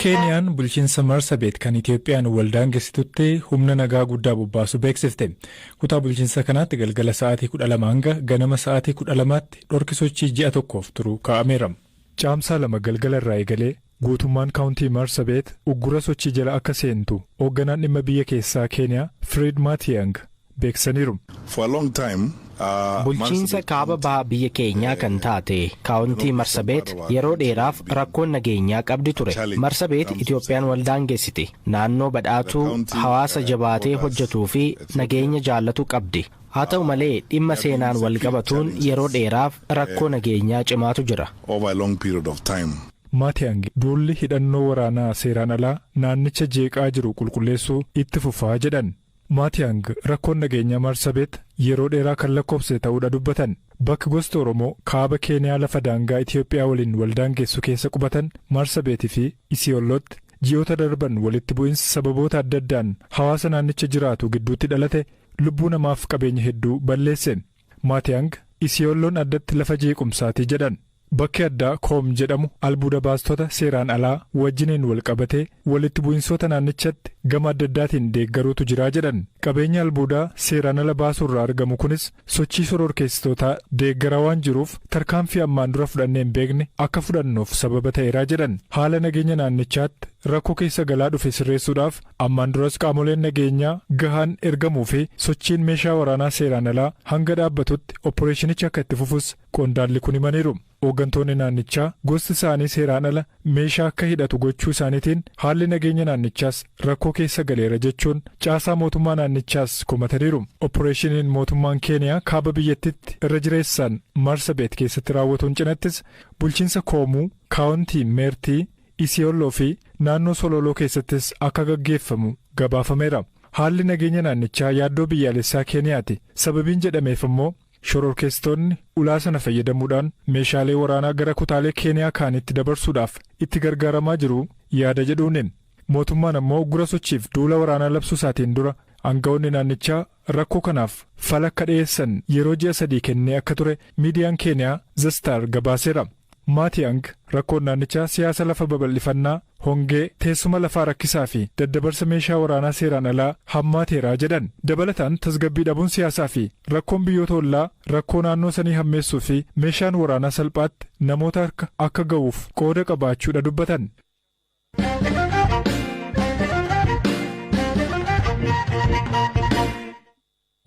Keeniyaan bulchiinsa Marsabeet kan Itiyoophiyaan waldaangessitutti humna nagaa guddaa bobbaasu beeksifte. Kutaa bulchiinsa kanaatti galgala sa'aatii 12 hanga ganama sa'aatii 12tti dhorki sochii ji'a tokkoof turu kaa'ameera. Caamsaa 2 galgala irraa eegalee guutummaan kaawuntii Marsabeet uggura sochii jala akka seentu hoogganaan dhimma biyya keessaa Keeniyaa Firiid Maatiyang beeksisaniiru. For a long time, Bulchiinsa kaaba baha biyya keenyaa kan taate kaawuntii Marsabeet yeroo dheeraaf rakkoon nageenyaa qabdi ture. Marsabeet Itoophiyaan waldaangeessiti. Naannoo badhaatuu, hawaasa jabaatee hojjetuu fi nageenya jaallatu qabdi. Haa ta'u malee, dhimma seenaan wal qabatuun yeroo dheeraaf rakkoo nageenyaa cimaatu jira. Over a long period of time. Maatiyang duulli hidhannoo waraanaa seeraan alaa naannicha jeeqaa jiru qulqulleessuu itti fufaa jedhan. Maatiyang rakkoon nageenyaa Marsabeet yeroo dheeraa kan lakkoofse ta'uudha dubbatan. Bakki gosti Oromoo kaaba Keeniyaa lafa daangaa Itiyoophiyaa waliin waldaangeessu keessa qubatan Marsabeetii fi Isiyoolootti ji'oota darban walitti bu'insa sababoota adda addaan hawaasa naannicha jiraatu gidduutti dhalate lubbuu namaaf qabeenya hedduu balleesse. Maatiyang Isiyooloon addatti lafa jeequmsaatii jedhan. Bakki addaa Koom jedhamu albuuda baastota seeraan alaa wajjiniin wal qabatee walitti bu'insoota naannichatti gama adda addaatiin deeggaruutu jiraa jedhan. Qabeenya albuudaa seeraan ala baasuurraa argamu kunis sochii shororkeessitootaa deeggaraa waan jiruuf tarkaanfii ammaan dura fudhannee hin beekne akka fudhannuuf sababa ta'eeraa jedhan. Haala nageenya naannichaatti rakkoo keessa galaa dhufe sirreessuudhaaf ammaan duras qaamoleen nageenyaa gahaan ergamuu fi sochiin meeshaa waraanaa seeraan alaa hanga dhaabbatutti opporeeshinichi akka itti fufus qondaalli kun himaniiru. Hooggantoonni naannichaa gosti isaanii seeraan ala meeshaa akka hidhatu gochuu isaaniitiin haalli nageenya naannichaas rakkoo keessa galeera jechuun caasaa mootummaa naannichaas komataniiru. Opporeeshiniin mootummaan Keeniyaa kaaba biyyattitti irra jireessaan Marsabeet keessatti raawwatuun cinattis bulchiinsa Koomuu, kaawuntii Meertii, Isiyooloo fi naannoo Sololoo keessattis akka gaggeeffamu gabaafameera. Haalli nageenya naannichaa yaaddoo biyyaalessaa Keeniyaati. Sababiin jedhameef immoo shororkeessitoonni ulaa sana fayyadamuudhaan meeshaalee waraanaa gara kutaalee Keeniyaa kaanitti dabarsuudhaaf itti gargaaramaa jiru yaada jedhuuni. Mootummaan ammoo gura sochiif duula waraanaa labsuu isaatiin dura aangawoonni naannichaa rakkoo kanaaf fala akka dhiyeessan yeroo ji'a 3 kennee akka ture miidiyaan Keeniyaa The Star gabaaseera. Maatiyang rakkoon naannichaa siyaasa lafa babal'ifannaa, hongee, teessuma lafaa rakkisaa fi daddabarsa meeshaa waraanaa seeraan alaa hammaateeraa jedhan. Dabalataan tasgabbii dhabuun siyaasaa fi rakkoon biyyoota ollaa rakkoo naannoo sanii hammeessuu fi meeshaan waraanaa salphaatti namoota harka akka ga'uuf qooda qabaachuudha dubbatan.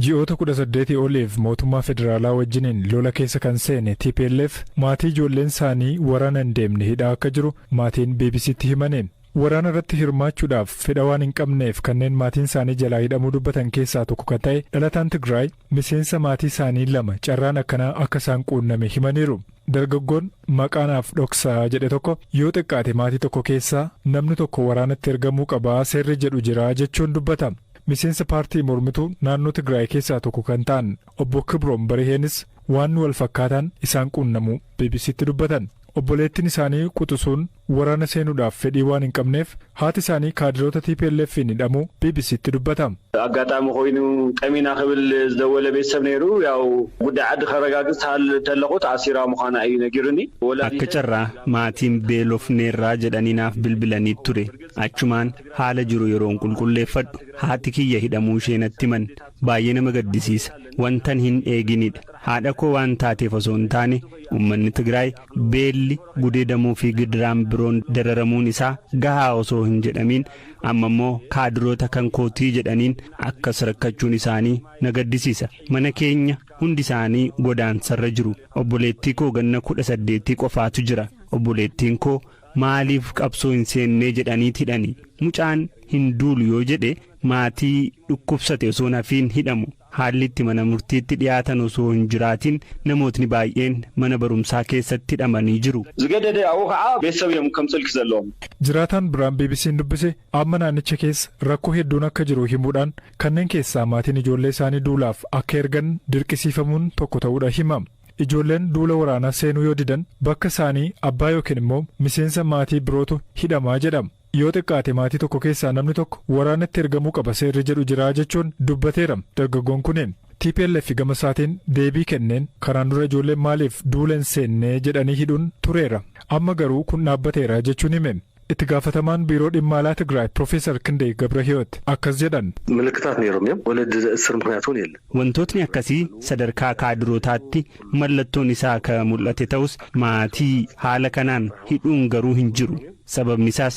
Ji'oota 18 oliif mootummaa federaalaa wajjiniin lola keessa kan seene TPLF maatii ijoolleen isaanii waraana hin deemne hidhaa akka jiru maatiin BBCtti himaniin. Waraana irratti hirmaachuudhaaf fedha waan hin qabneef kanneen maatiin isaanii jalaa hidhamuu dubbatan keessaa tokko kan ta'e dhalataan Tigraay miseensa maatii isaanii lama carraan akkanaa akka isaan quunname himaniiru. Dargaggoon maqaanaaf dhoksaa jedhe tokko yoo xiqqaate maatii tokko keessaa namni tokko waraanatti ergamuu qabaa seerri jedhu jira jechuun dubbata. Miseensa paartii mormituu naannoo Tigraay keessaa tokko kan ta'an obbo Kibroom Bariheenis waan wal fakkaataan isaan quunnamuu BBCtti dubbatan. Obboleettiin isaanii quxisuun waraana seenuudhaaf fedhii waan hin qabneef haati isaanii kaadiroota TPLF'n hidhamuu BBCtti dubbata. ኣጋጣሚ ኮይኑ ጠሚና ክብል ዝደወለ ቤተሰብ ነይሩ፣ ያው ጉዳይ ዓዲ ከረጋግፅ ተለኹ ተኣሲራ ምዃና እዩ ነጊሩኒ። Akka carraa maatiin beelofneerraa jedhanii naaf bilbilanii ture. Achumaan haala jiru yeroon qulqulleeffadhu haati kiyya hidhamuu ishee natti himan. Baay'ee nama gaddisiisa. Wantan hin eeginidha. Haadha koo waan taateef osoo hin taane, uummanni Tigraay beelli, gudeedamuu fi gidiraan biroon dararamuun isaa gahaa osoo hin jedhamiin amma immoo kaadiroota kan kootii jedhaniin akkas rakkachuun isaanii na gaddisiisa. Mana keenya hundi isaanii godaansarra jiru. Obboleettii koo ganna 18 qofaatu jira. Obboleettiin koo maaliif qabsoo hin seennee jedhaniit hidhani. Mucaan hin duulu yoo jedhe, maatii dhukkubsate osoo hafiin hidhamu. Haalli itti mana murtiitti dhiyaatan osoo hin jiraatin namootni baay'een mana barumsaa keessatti hidhamanii jiru. ዝገደደ ኣብኡ ከዓ ቤተሰብ እዮም ከም ፅልኪ ዘለዎም። Jiraataan biraan BBC'n dubbise amma naannicha keessa rakkoo hedduun akka jiru himuudhaan kanneen keessaa maatiin ijoollee isaanii duulaaf akka ergan dirqisiifamuun tokko ta'uudha himama. Ijoolleen duula waraanaa seenuu yoo didan bakka isaanii abbaa yookiin immoo miseensa maatii birootu hidhamaa jedhama. Yoo xiqqaate maatii tokko keessaa namni tokko waraanatti ergamuu qaba seerri jedhu jira jechuun dubbateera dargaggoon kunneen. TPLF gama isaatiin deebii kenneen kanaan dura ijoolleen maaliif duula hin seennee jedhanii hidhuun tureera. Amma garuu kun dhaabbateera jechuun hime. Itti gaafatamaan biiroo dhimma alaa Tigraay Profeesar Kindee Gabrahiyoot akkas jedhan. ምልክታት ነይሮም እዮም ወለዲ ዘእስር ምክንያት እውን የለን። Wantootni akkasii sadarkaa kaadirootaatti mallattoon isaa ka mul'ate ta'us, maatii haala kanaan hidhuun garuu hin jiru. Sababni isaas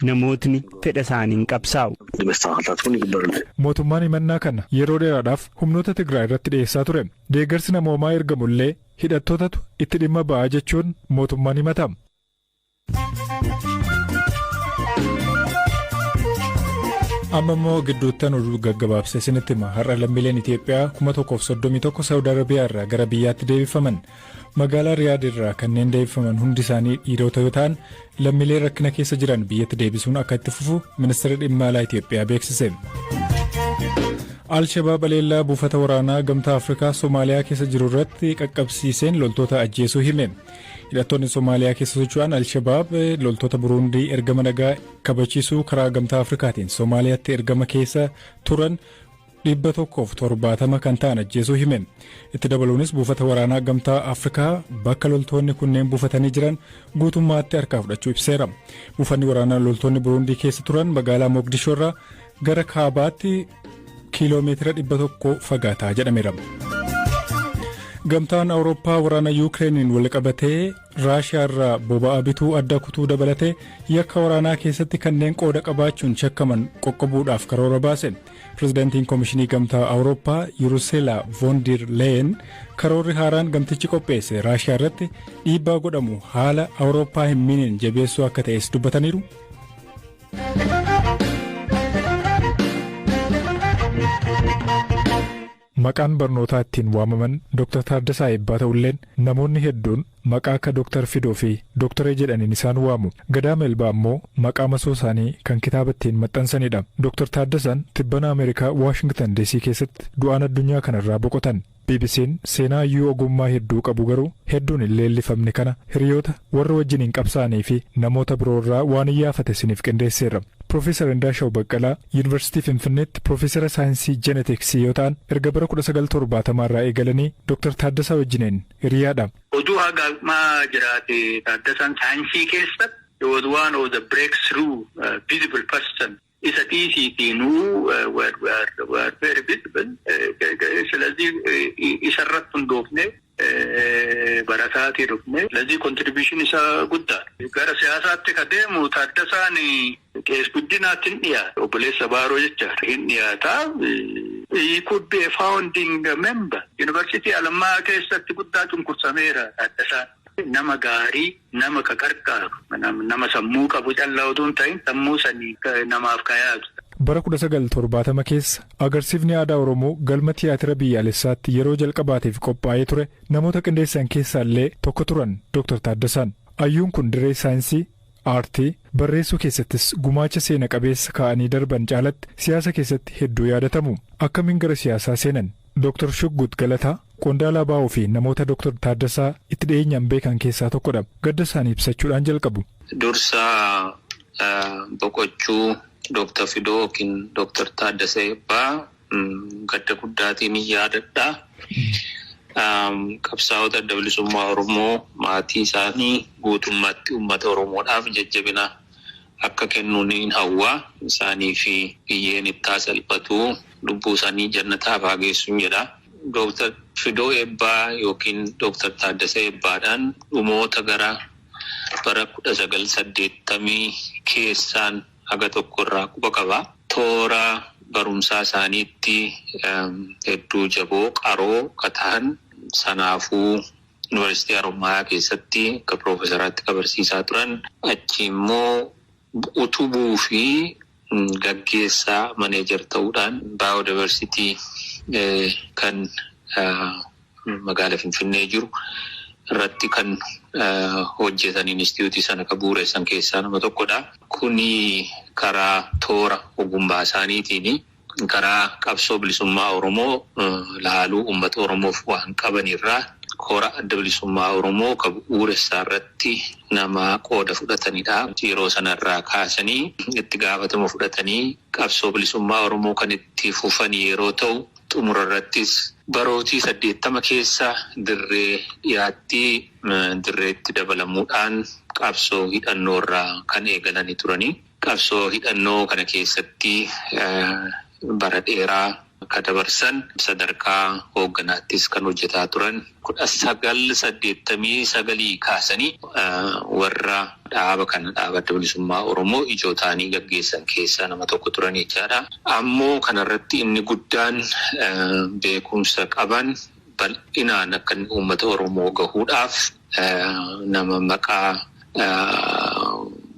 namootni fedha isaaniin qabsaa'u. መስተካከልታት እውን ይግበረሉ። Mootummaan himannaa kana yeroo dheeraadhaaf humnoota Tigraay irratti dhiyeessaa ture. Deeggarsi namoomaa ergamullee hidhattootatu itti dhimma ba'aa jechuun mootummaan himatama. Amma immoo gidduuttan oduu gaggabaabsee isinitti hima. Har'a lammiileen Itiyoophiyaa 1031 Saawud Arabiyaa irraa gara biyyaatti deebifaman. Magaalaa Riyaad irraa kanneen deebifaman hundi isaanii dhiirota yoo ta'an, lammiilee rakkina keessa jiran biyyatti deebisuun akka itti fufu ministeerri dhimma alaa Itiyoophiyaa beeksise. Alshabaab haleellaa buufata waraanaa Gamtaa Afrikaa Somaaliyaa keessa jiru irratti qaqqabsiiseen loltoota ajjeesuu hime. Hidhattoonni Somaaliyaa keessa socho'an Alshabaab loltoota Buruundii ergama nagaa kabachiisuu karaa Gamtaa Afrikaatiin Somaaliyaatti ergama keessa turan 170 kan ta'an ajjeesuu hime. Itti dabaluunis buufata waraanaa Gamtaa Afrikaa bakka loltoonni kunneen buufatanii jiran guutummaatti harkaa fudhachuu ibseera. Buufanni waraanaa loltoonni Buruundii keessa turan magaalaa Moogdishoo irraa gara kaabaatti kiiloomeetira 100 fagaataa jedhameera. Gamtaan Awurooppaa waraana Yukireeniin wal qabatee Raashiyaa irraa boba'aa bituu adda kutuu dabalatee yakka waraanaa keessatti kanneen qooda qabaachuun shakkaman qoqqobuudhaaf karoora baase. Pirezidaantiin Koomishinii Gamtaa Awurooppaa Ursula von der Leyen karoorri haaraan gamtichi qopheesse Raashiyaa irratti dhiibbaa godhamu haala Awurooppaa hin miineen jabeessuu akka ta'es dubbataniiru. Maqaan barnootaa ittiin waamaman Dr. Taaddasaa Eebbaa ta'ulleen, namoonni hedduun maqaa akka Dr. Fidoo fi Dr. jedhaniin isaan waamu. Gadaa Melbaa immoo maqaa masoo isaanii kan kitaaba ittiin maxxansanidha. Dr. Taaddasaan tibbana Ameerikaa Waashingtan DC keessatti du'aan addunyaa kanarraa boqotan. BBC'n seenaa iyyuu ogummaa hedduu qabu garuu hedduun hin leellifamne kana hiriyoota warra wajjin hin qabsaanii fi namoota biroorraa waan iyyaafate isiniif qindeesseerra. Profeesar Indaashaw Baqqalaa Yuunivarsiitii Finfinneetti Profeesara saayinsii Jeenetiksii yoo ta'an, erga bara 1970 irraa eegalanii Dr. Taaddasaa wajjiniin hiriyaadha. Oduu hagammaa jiraate, Taaddasaan saayinsii keessatti he was one of the breakthrough visible person. Isa dhiisiitinuu were very visible. ስለዚህ isarratti hundoofne barataatii dhufne. ስለዚህ contribution isaa guddaa. Gara siyaasaatti ka deemu Taaddasaan Qees Guddinaatti hin dhiyaata. Obboleessa Baaroo jechaadha. Hin dhiyaata. He could be a founding member. Yuunivarsiitii Alammaa keessatti guddaa cunqursameera Taaddasaan. Nama gaarii, nama ka qarqaaru, nama sammuu qabu callaa utuu hin ta'in sammuu sanii namaaf kayaatu. Bara 1970 keessa agarsiifni aadaa Oromoo galma tiyaatira biyyaalessaatti yeroo jalqabaatiif qophaa'ee ture namoota qindeessan keessaa illee tokko turan Dr. Taaddasaan. Ayyuun kun dirree saayinsii, aartii, barreessuu keessattis gumaacha seena qabeessa kaa'anii darban caalatti siyaasa keessatti hedduu yaadatamu. Akkamiin gara siyaasaa seenan? Dr. Shuggut Galataa qondaala baa'uu fi namoota Dr. Taaddasaa itti dhiyeenyaan beekan keessaa tokkodha. Gadda isaanii ibsachuudhaan jalqabu. Dursa boqochuu Dr. Fidoo yookiin Dr. Taaddasee Eebbaa gadda guddaatiin yaadadha. Qabsaa'ota adda bilisummaa Oromoo, maatii isaanii, guutummaatti uummata Oromoodhaaf jajjabina akka kennuun niin hawwaa. Isaanii fi biyyeen ittaa salphatu, lubbuu isaanii jannataaf haa geessuun jedha. Dr. Fidoo Eebbaa yookiin Dr. Taaddasee Eebbaadhaan dhumoota gara bara 1980 keessaan haga tokko irraa quba qaba. Toora barumsaa isaaniitti hedduu jaboo qaroo ka ta'an, sanaafuu Yuunivarsiitii Haromaayaa keessatti akka piroofeesaraatti ka barsiisaa turan, achi immoo utubuu fi gaggeessaa manager ta'uudhaan biodiversity kan magaala Finfinnee jiru irratti kan hojjetan, instituutii sana ka bu'uuressan keessaa nama tokkodha. Kuni karaa toora ogummaa isaaniitiin. Karaa qabsoo bilisummaa Oromoo laaluu, uummata Oromoof waan qaban irraa kora adda bilisummaa Oromoo ka bu'uuressaa irratti nama qooda fudhatanidha. Yeroo sanarraa kaasanii itti gaafatama fudhatanii qabsoo bilisummaa Oromoo kan itti fufan yeroo ta'u, xumura irrattis Barootii 80 keessa dirree dhiyaatti dirreetti dabalamuudhaan qabsoo hidhannoo irraa kan eegalanii turanii. Qabsoo hidhannoo kana keessatti bara dheeraa akka dabarsan, sadarkaa hoogganaattis kan hojjetaa turan, 1989 kaasanii warra dhaaba kana, dhaaba Adda Bilisummaa Oromoo, ijoo ta'anii gaggeessan keessaa nama tokko turan jechaadha. Ammoo kanarratti inni guddaan beekumsa qaban bal'inaan akka inni uummata Oromoo gahuudhaaf nama maqaa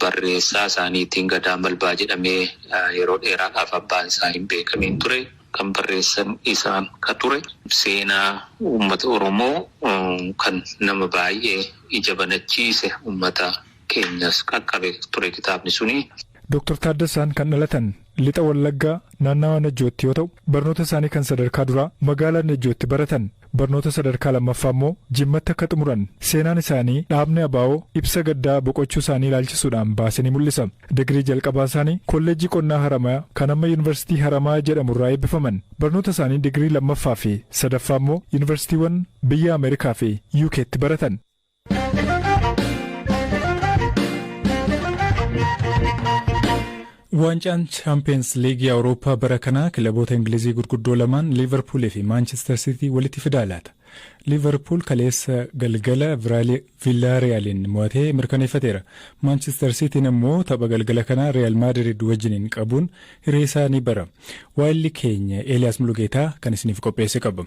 barreessaa isaaniitiin Gadaa Malbaa jedhamee yeroo dheeraadhaaf abbaan isaa hin beekamiin ture. Kan barreessan isaan ka ture. Seenaa uummata Oromoo kan nama baay'ee ija banachiise, uummata keenyas qaqqabe ture kitaabni suni. Dr. Taaddasaan kan dhalatan Lixa Wallaggaa, naannawa Najjootti yoo ta'u, barnoota isaanii kan sadarkaa duraa magaalaa Najjootti baratan. Barnoota sadarkaa lammaffaa immoo Jimmatti akka xumuran seenaan isaanii dhaabni ABO ibsa gaddaa boqochuu isaanii ilaalchisuudhaan baasee ni mul'isa. Digirii jalqabaa isaanii Kolleejjii Qonnaa Haramayaa, kan amma Yuunivarsiitii Haramayaa jedhamu irraa eebbifaman. Barnoota isaanii digirii lammaffaa fi sadaffaa immoo yuunivarsiitiiwwan biyya Ameerikaa fi UK'tti baratan. Waancaan Chaampiyeens Liigii Awurooppaa bara kanaa kilaboota Ingilizii gurguddoo lamaan, Liivarpuulii fi Maanchister Siitii, walitti fidaa laata? Liivarpuul kaleessa galgala Viilaariyaaliin mo'atee mirkaneeffateera. Maanchister Siitiin immoo tapha galgala kanaa Real Maadrid wajjiniin qabuun hiree isaa ni bara. Waayilli keenya Eeliyaas Mulugeetaa kan isiniif qopheesse qaba.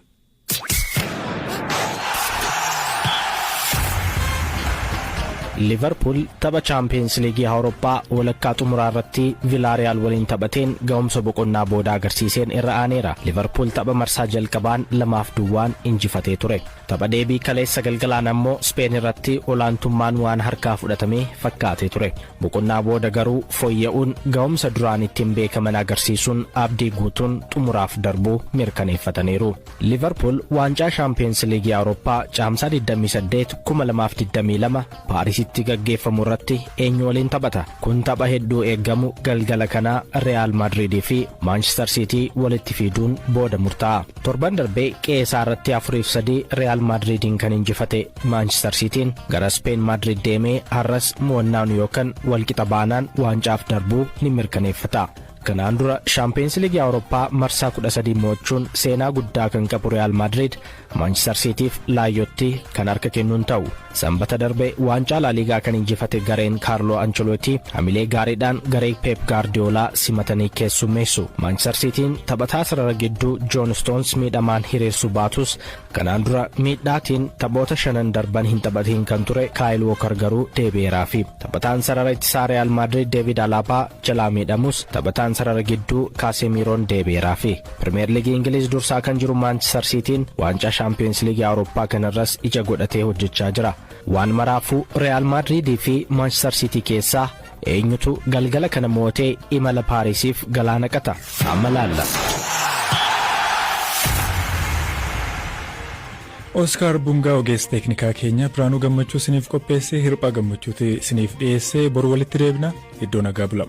Liverpool tapha Chaampiyeens Liigii Awurooppaa walakkaa xumuraa irratti Vilaariyaal waliin taphateen ga'umsa boqonnaa booda agarsiiseen irra aaneera. Liverpool tapha marsaa jalqabaan 2-0n injifatee ture. Tapha deebii kaleessa galgalaan ammoo Speen irratti olaantummaan waan harkaa fudhatamee fakkaatee ture. Boqonnaa booda garuu fooyya'uun ga'umsa duraan ittiin beekaman agarsiisuun abdii guutuun xumuraaf darbuu mirkaneeffataniiru. Liverpool waancaa Shaampiyoons Liigii Awurooppaa Caamsaa 28, 2022 Paarisitti gaggeeffamu irratti eenyu waliin taphata? Kun tapha hedduu eeggamu galgala kanaa Real Madrid fi Manchester City walitti fiiduun booda murtaa'a. Torban darbee qe'ee isaa irratti 4-3 Real Madridiin kan injifate Manchester Cityin gara Speen Madrid deemee har'as mo'annaan yookaan walqixa baanaan waancaaf darbuu ni mirkaneeffata. Kanaan dura Shaampiyoons Liigii Awurooppaa marsaa 13 mo'achuun seenaa guddaa kan qabu Real Madrid Manchester Cityf laayyootti kan harka kennuun ta'u. Sanbata darbe waancaa Laaliigaa kan injifate gareen Kaarloo Ancelotti hamilee gaariidhaan garee Pep Guardiola simatanii keessummeessu. Manchester Cityin taphataa sarara gidduu John Stones miidhamaan hiriirsuu baatus, kanaan dura miidhaatiin taphoota shanan darban hin taphatiin kan ture Kyle Walker garuu deebi'eeraafi. Taphataan sarara ittisaa Real Madrid David Alaba jalaa miidhamus, taphataan sarara gidduu Casemiro deebi'eeraafi. Premier League Ingiliz dursaa kan jiru Manchester Cityin waancaa Shaampiyoons Liigii Awurooppaa kanarras ija godhatee hojjechaa jira. Waan maraafuu Real Madrid fi Manchester City keessaa eenyutu galgala kana mo'atee imala Paarisiif galaana qata? Amma laalla. Oskaar Bungaa ogeessa teeknikaa keenya, Biraanuu Gammachuu isiniif qopheessee, Hirphaa Gammachuuti isiniif dhiyeessee, boru walitti deebina. Iddoo nagaa bula.